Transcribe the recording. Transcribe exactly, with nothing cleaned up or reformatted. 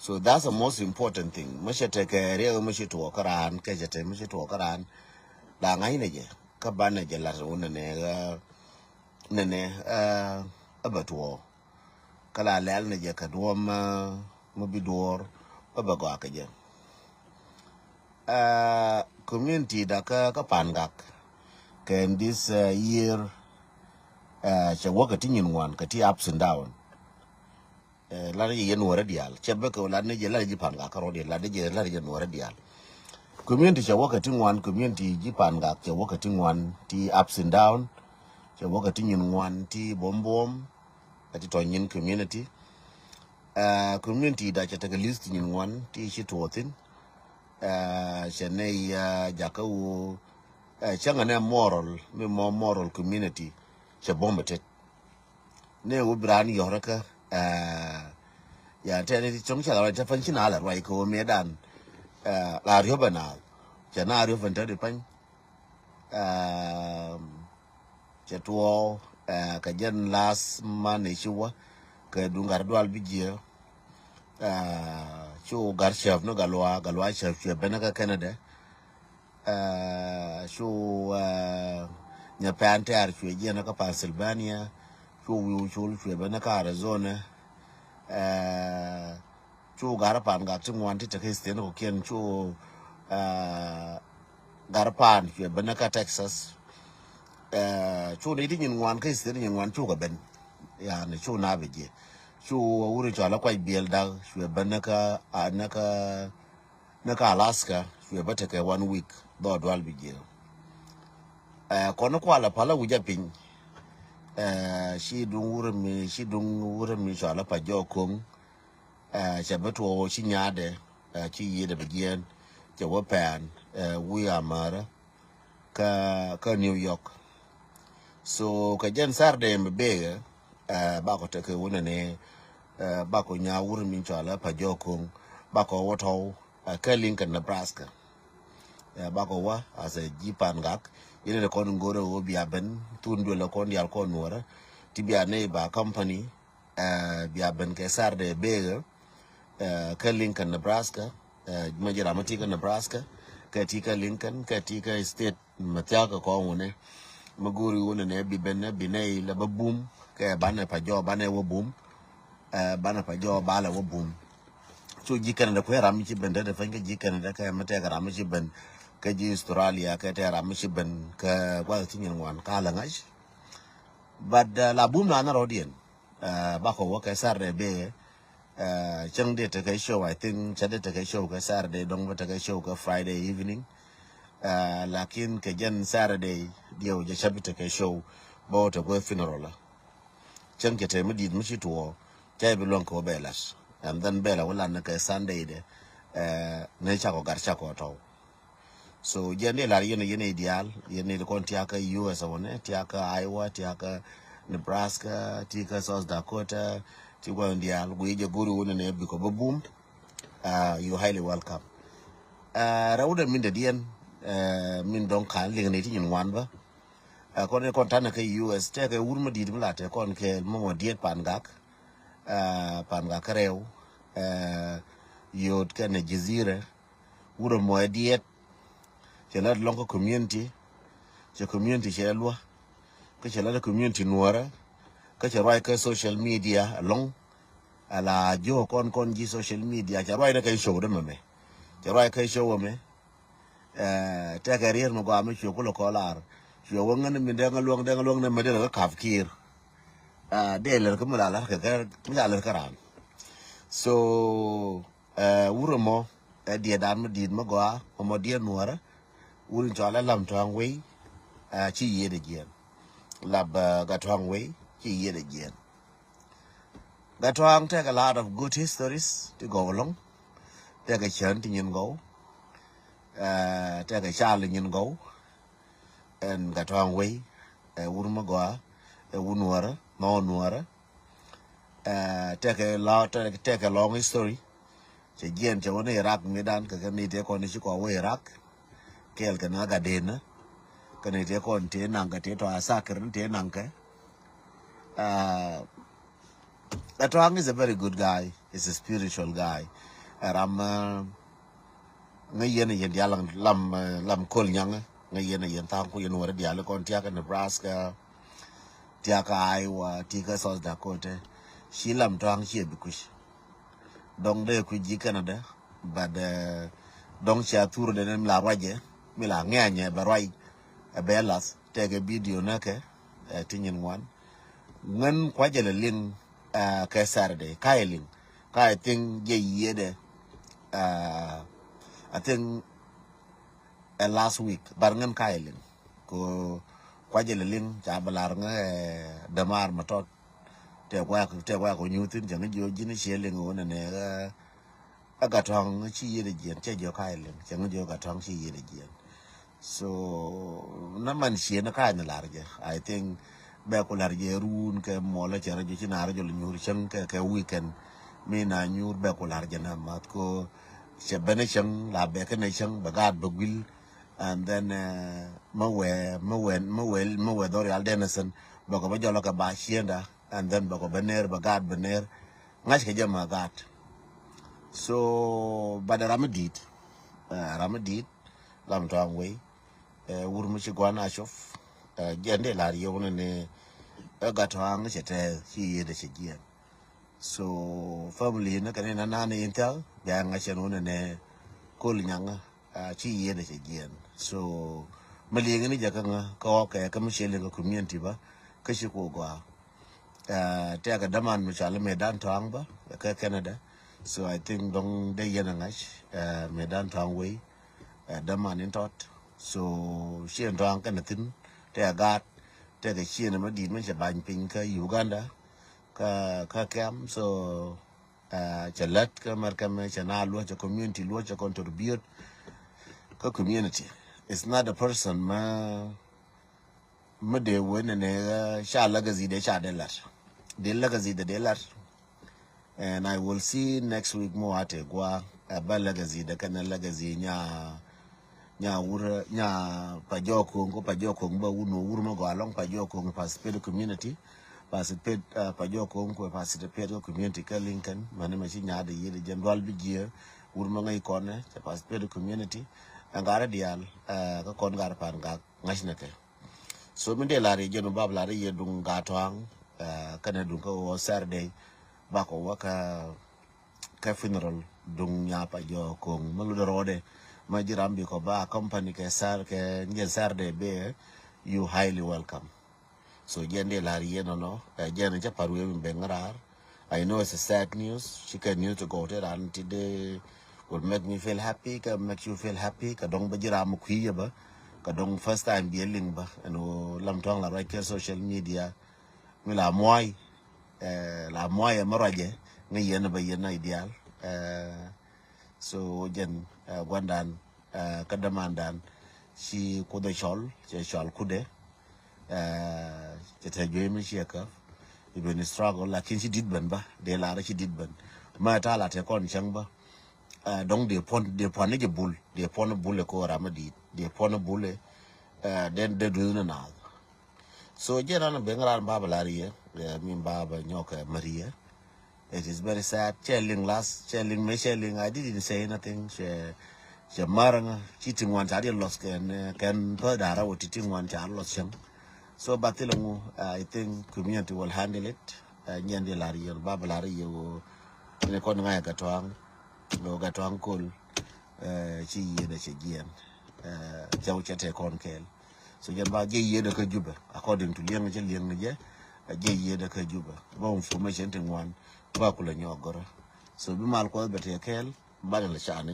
So that's the most important thing. Mä cɛ tekɛ riɛk mä ci tuɔɔk kä raan, kɛ cɛ te mä ci tuɔɔk kä raan. La ŋa̱c nɛ jɛ kä banɛ jɛ lat wä nɛnɛ, nɛnɛ ɛ bɛ tuɔɔk. Kä la lɛl nɛ jɛ kɛ duɔ̱ɔ̱m mä bi duɔɔr bä bɛ gɔaa kɛ jɛ. Community da kä kä Pangak kɛ in this year, cɛ wäkɛ ti nyin ŋuan kɛ ti ups and down. Lat jɛ yɛn wärä diaal cɛ bä kɛ lat ni jɛ lat jɛ Pangak kä rɔ diaal lat jɛ lat jɛ wärä diaal. Community cɛ wäkɛ ti ŋuan, community ji̱ Pangak cɛ wäkɛ ti ŋuan ti ups and down. Cɛ wäkɛ ti nyin ŋuan ti buɔm buɔm. Ɛ ti tɔ nyin community. Community da cɛ tekɛ list nyin ŋuan ti ci tuɔɔthin. Cɛ nɛy jakä wu cäŋɛ nɛ moral mi mɔ moral community. Cɛ buɔm ɛ tet nɛ wu bi raan yɔrä kä. Ya tɛni ti cɔŋ cɛ la ruac tɛ pany ci na la ruac kɛ wu miɛ dan. La riöp ɛ naath cɛ na riöp ɛn tɛ di pany. Cɛ tuɔɔk kɛ jɛn last month ci wä kɛ duŋ gat dual bi jiɛ. Cu gar cɛp ni Galwa, Galwa cɛp cuɛ ben kä Canada. Cu nyɛ pɛn tɛɛr cuɛ jiɛn kä Pennsylvania. Cu wiu cul cuɛ ben kä Arizona. Cu gar Pangak ti ŋuan ti te kä state ni kɔkiɛn cu gar pan cuɛ ben kä Texas. Cu ni ti nyin ŋuan kä state nyin ŋuan cu kɛ ben. Yani cu na bi jiɛ cu wuri cɔal a kuac biɛl dak cuɛ ben kä kä ni kä Alaska cuɛ bä tekɛ one week dhɔ dual bi jiɛ. Kɔn kualɛ palä wi̱c a piny. Ci duŋ wurä mi ci duŋ wurä mi cɔal a pa jɔɔk koŋ. Cɛ bi tuɔɔk ci nyaadɛ ci yiëëdɛ bi jiɛɛn cɛ wä pɛɛn wi̱i̱ amärä kä kä New York. So kɛ jɛn Saturday mi bekɛ bakɔ tekɛ wunɛ ni bakɔ nya wurä mi cɔal a pa jɔɔk koŋ bakɔ wä tɔw kä Lincoln, Nebraska. Bakɔ wä as a ji̱ Pangak inɛ kɔn go̱rɛ wä bia ben thun duelɛ kɔn dial kɔn nuɔrä ti bia ney ba company. Bia ben kɛ Saturday bekɛ kä Lincoln, Nebraska. Ma ji̱ ram ma ti kä Nebraska kɛ ti kä Lincoln kɛ ti kä state ma thiak kɛ kɔn wunɛ. Ma go̱ri wunɛ nɛ bi ben nɛ bi nɛ ilɛ bä bum kɛ banɛ pa jɔ banɛ wä bum. Banɛ pa jɔ balɛ wä bum. Cu ji̱ Canada kuɛ ram mi ci ben te de peny kä ji̱ Canada kɛ ma tɛk ram mi ci ben kä ji̱ Australia kɛ tɛk ram mi ci ben kɛ guath ti nyin ŋuan ka lɛ ŋa̱c. But la bum na na rɔdiɛn. Bakɔ wä kɛ Saturday bekɛ. Cäŋ dee tekɛ show, I think cä dee tekɛ show kɛ Saturday dɔŋ bä tekɛ show kɛ Friday evening. Lakin kɛ jɛn Saturday diɛw jɛ cä bi tekɛ show bä wä tekɛ funeral. Cäŋ cɛ te mi dit mi ci tuɔɔ cä bi luɔŋ kɛ wä bɛ lat. And then bɛ la wä lat ni kɛ Sunday de. Ni cakɔ gat cakɔ tɔw. So jɛn dee lar yɛn yɛn i̱ diaal yɛn i̱ kɔn tiakä U S a wunɛ tiakä Iowa tiakä Nebraska tiakä South Dakota. Ti gua̱n diaal guiy jɛ go̱ri wunɛ nɛ bikɔ bä bum. You highly welcome. Rɛw dɛ min dɛ diɛn min dɔŋ kan liŋ ni ti nyin ŋuan bä. Kɔn i̱ kɔn tanɛ kä U S tɛkɛ wur ma di̱t mi la tɛ kɔn kɛ mɔ mɔ diet Pangak. Pangak kä rɛw yot kɛnɛ Jizire. Wurɛ mɔ ɛ diɛt. Cɛ lät lɔŋ kä community. Cɛ community cɛ luä. Kä cɛ lät community nuɔrä. Kä cɛ ruac kä social media alɔŋ. Ala jiö kɔn kɔn ji̱ social media cɛ ruac ni kɛ show dä mɛmɛ. Cɛ ruac kɛ show mɛ. Tɛkɛ rier mɛ gɔaa mɛ cuɛ kulɛ kɔlar. Cuɛ wä ŋän mi dɛŋ luɔŋ dɛŋ luɔŋ ni mɛ dee rɛ kä kap kir. Dee lɛr kä mi la lɛr kä mi la lɛr kä ran. So wurɛ mɔ ɛ diɛ dan mi dit mi gɔaa mɔ diɛ nuɔrä. Wurɛ cɔal ɛ lam tuaŋ wei. Ci yiet ɛ jiɛn. Lap gat tuaŋ wei ci yiet ɛ jiɛn. Gat tuaŋ tɛk a lot of good histories ti gɔw lɔŋ. Tɛk a cän ti nyin gɔw. Tɛk a cal ti nyin gɔw. Ɛn gat tuaŋ wei ɛ wur mi gɔaa ɛ wur nuɔrä ma wä nuɔrä. Tɛkɛ lɔ tɛkɛ lɔŋ history. Cɛ jiɛn cɛ wä ni Iraq mi dan kɛ kɛ ni tɛ kɔn ci kɔ wä Iraq. Kɛɛl kɛ ni gat den kɛ ni tɛ kɔn tɛ naŋ kɛ tɛ tɔ asakir ni tɛ naŋ kɛ. Gat tuaŋ is a very good guy, is a spiritual guy. Ɛ ram, eh, ŋäc yɛn a yɛn diaal lam, eh, lam Kol Nyaŋ, eh, ŋäc yɛn a yɛn tha̱a̱ŋ ku yɛn wä ri diaal kɔn tiakä Nebraska, tiakä Iowa, tiakä South Dakota. Ci lam tɔ̱a̱ŋ ciɛ bi kuc. Dɔŋ dee kuc ji̱ Canada, but, eh, dɔŋ cia thur dee ni mi la ruacɛ, mi la ŋɛ̈nyɛ bɛ ruac, ɛ bɛ lath, tɛkɛ video näkɛ, eh, ti nyin ŋuan. Ŋän kuacɛ lɛ liŋ, eh, kɛ Saturday, ka yɛ liŋ, ka yɛ thiŋ jɛ yiëëdɛ, eh, I think, eh, last week, but ŋän ka yɛ liŋ. Ko kuacɛ lɛ liŋ, ca bɛ lar ŋä, eh, dämaar ma tɔt. Tɛ kuak, tɛ kuak ko nyuuthin, cɛ ŋä jiɔ ji̱n ciɛ liŋ wä nɛ nɛ, eh, ɛ Gatɔ̱ŋ ci yiëëdɛ jiɛn, cɛ jiɔ ka yɛ liŋ, cɛ ŋä jiɔ Gatɔ̱ŋ ci yiëëdɛ jiɛn. So, na man ciɛ ni ka yɛ ni lar jɛ. I think bɛ ku lar jɛ ruun kɛ muɔlä cɛ rɔ jɛ ci na rɔ jɛ lɛ nyuur cäŋ kɛ, kɛ weekend. Mi na nyuur bɛ ku lar jɛ na math ko cɛ ben cäŋ, la bɛ kɛ ni cäŋ, bɛ gaat bɛ guil. And then, eh, mä wee, mä wee, mä wee, mä wee dhɔr yal Denison, bɛ kɔ bä jɔlɔ kɛ ba cienda, and then bɛ kɔ bä ner, bɛ gaat bä ner. Ŋa̱c kɛ jɛ ma gaat. So, but ram mi dit, eh, ram mi dit, lam tɔ̱a̱ŋ wei, eh, wur mi ci gua̱n a cop, eh, jiɛn dee lar yio̱w ni ni, eh, Gatɔ̱a̱ŋ cɛ tɛth, ci yiëëdɛ cɛ jiɛn. So, family ni kɛ ni na nani in thɛl, bia ŋa̱c cɛn wun ni Kol Nyaŋ, ah, ci yiëëdɛ cɛ jiɛn. So, mi liŋ ni jɛ kä ŋä, kä ɣɔk kɛ, kä mi ciɛ liŋ kä community bä, kä ci ku gɔaa. Ah, tɛkɛ däman mi cɔal i̱ Mëëdan Tɔ̱a̱ŋ bä, kä Canada. So, I think dɔ̱ŋ dee yɛn a ŋa̱c, ah, Mëëdan Tɔ̱a̱ŋ wei, ah, däman in tɔt. So, ciɛn tɔ̱a̱ŋ kɛnɛ thi̱n, tɛkɛ gaat, tɛkɛ ciɛn mi di̱i̱t mi cɛ ba̱ny piny kä Uganda, kä, kä kɛm. So, ah, cɛ lät kä mɛrkɛ mɛ cɛ na luɔ̱c cɛ community luɔ̱c cɛ contribute kä community. It's not a person mɛ, mɛ dee wen nɛ nɛ, ah, ca legacy dee ca dee lat. Dee legacy dee dee lat. And I will see next week mɔ a te gua, ah, bä legacy dee kɛnɛ legacy nya, nya wur, nya pa jɔ koŋ ko pa jɔ koŋ bä wun wur mɔ gɔ alɔŋ pa jɔ koŋ participate community. Participate, ah, pa jɔ koŋ ko participate ko community kä Lincoln. Mani ma ci nya de yede jɛn dual bi jiɛ wur mɔ ŋäc kɔnɛ cɛ participate community. Ɛn garɛ dial, ah, kä kɔn garɛ pan gak ŋa̱c nɛ kɛ. So mi dee lar yɛ jɛn bab lar yɛ duŋ Gatɔ̱a̱ŋ, ah, kɛnɛ duŋ kä wä Saturday, bakɔ wä kä, kä funeral duŋ nya pa jɔ koŋ mi lud rɔɔdɛ. Ma ji̱ ram bi kɔ ba company kɛ sar kɛ jɛn Saturday bɛ, you highly welcome. So jɛn dee lar yɛ nɔnɔ, eh, jɛn cɛ par wee mi ben ŋarar. I know it's a sad news. Cikɛ news ti gɔw ti ran ti dee will make me feel happy, kɛ make you feel happy, kɛ dɔŋ bä ji̱ ram mi kui̱ yɛ bä, kɛ dɔŋ first time bi liŋ bä. Ɛn wä lam tɔŋ la ruac kɛ social media. Mi la muay, eh, la muay ɛmɛ ruacɛ, ŋä yɛn bä yɛn na idial. Eh, so jɛn, eh, guandan, eh, kä dämandan, ci Kuoth ɛ cɔl, cɛ cɔl kudɛ. Eh, cɛ tɛ juey mi ciɛ kä. Iben struggle, lakin ci dit ben ba, dee lar ci dit ben. Ma ta la te kɔn cɛŋ ba. Eh, dɔŋ dee puɔn, dee puɔn ni jɛ bul, dee puɔn bul ɛ ko ram mi dit, dee puɔn bul ɛ, eh, den dee duth ni naath. So jɛ ran ben ran baba lar yɛ, eh, min baba nyɔk, eh, Maria. It is very sad. Cɛ liŋ last, cɛ liŋ me cɛ liŋ. I didn't say anything. Cɛ, cɛ mar ŋa. Ci ti ŋuan ca di lost kɛn, eh, kɛn pä dara wä ti ti ŋuan ca lost cɛŋ. So ba thil ŋu, I think community will handle it. Eh, nyɛn di lar yɛ, baba lar yɛ wä. Ni kɔn ŋa yɛ Gatɔ̱a̱ŋ. Wä Gatɔ̱a̱ŋ Kol. Eh, ci yiëëdɛ cɛ jiɛn. Eh, cɛ wä cɛ te kɔn kɛɛl. So jɛn ba jɛ yiëëdɛ kä Jubɛ. According to liɛŋ cɛ liɛŋ ni jɛ. Jɛ yiëëdɛ kä Jubɛ. Ba information ti ŋuan. Ba kulɛ nyɔk gɔrä. So bi mal Kuɔth bɛ te kɛɛl. Ba ni lɛ ca ni.